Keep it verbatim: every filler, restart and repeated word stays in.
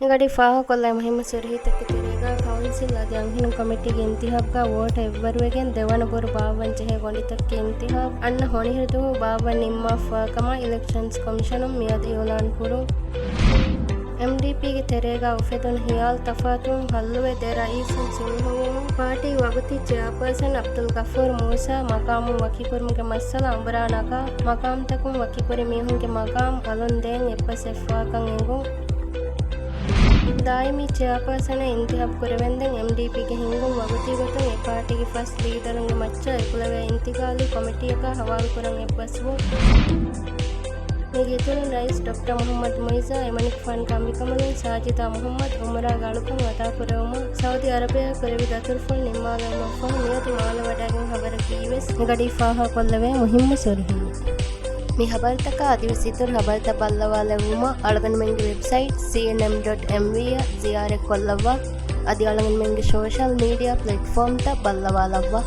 މިގަޑީ ފާހަގަކޮށްލާ މުހިއްމު ސިއްރީ ތަކެތި ތެރޭގަ، ކައުންސިލް އަދި އަންހެނުން ކޮމިޓީގެ އިންތިހާބުގަ ވޯޓަށް އެއްވަރުވެގެން ދެވަނަ ބުރު ބާއްވަން ޖެހޭ ގޮނޑިތަކުގެ އިންތިހާބު އަންނަ ހޮނިހިރު ދުވަހު ބާއްވަން ނިންމާފަ ކަމަށް އިލެކްޝަންސް ކޮމިޝަނުން މިއަދު އިއުލާން ކުރުން. އެމްޑީޕީގެ ތެރޭގަ އުފެދުނު ހިޔާލު ތަފާތުވުން ހައްލުވެ ދެ ރައީސުން ސުނިހަވުމުން ޕާޓީ ވަގުތީ ޗެއާޕާސަން އަބްދުލް ޣަފޫރު މޫސާ މަގާމުން ވަކިކުރުމުގެ މައްސަލަ އަނބުރާ ނަގާ، މަގާމްތަކުން ވަކިކުރި މީހުންގެ މަގާމް އަލުން ދޭން އެއްބަސް އެއްފާކަން އެނގުން. ދާއިމީ ޗެއާޕާސަނަށް އިންތިހާބު ކުރެވެންދެން އެމްޑީޕީގެ ހިންގުން ވަގުތީގޮތުން އެ ޕާޓީގެ ފަސް ލީޑަރުންގެ މައްޗަށް އެކުލެވޭ އިންތިގާލީ ކޮމިޓީއަކާ ހަވާލުކުރަން އެއްބަސްވުން. މީގެ އިތުރުން ރައީސް ޑޮކްޓަރ މުޙައްމަދު މުޢިއްޒާ އެމަނިކުފާނު ކަނބިކަމުން ސާޖިދާ މުޙައްމަދު އުމުރާގެ އަޅުކަން އަދާކުރެވުމަށް ސައުދީ އަރަބިޔާ ކުރެވި ދަތުރުފުޅު ނިންމާލުމަށްފަހު މިއަދު މާލެ ވަޑައިގެން ހަބަރަކީ ވެސް މިގަޑީ ފާހަގަކޮށްލެވޭ މުހިއްމު ސޮރުހީން. މި ހަބަރުތަކާ އަދިވެސް އިތުރު ހަބަރުތައް ބައްލަވާލެއްވުމަށް އަޅުގަނޑުމެންގެ ވެބްސައިޓް ސީއެން އެމް ޑޮޓް އެމްވީ އަށް ޒިޔާރަތްކޮށްލައްވާ. އަދި އަޅުގަނޑުމެންގެ ސޯޝަލް މީޑިއާ ޕްލެޓްފޯމްތައް ބައްލަވާލައްވާ.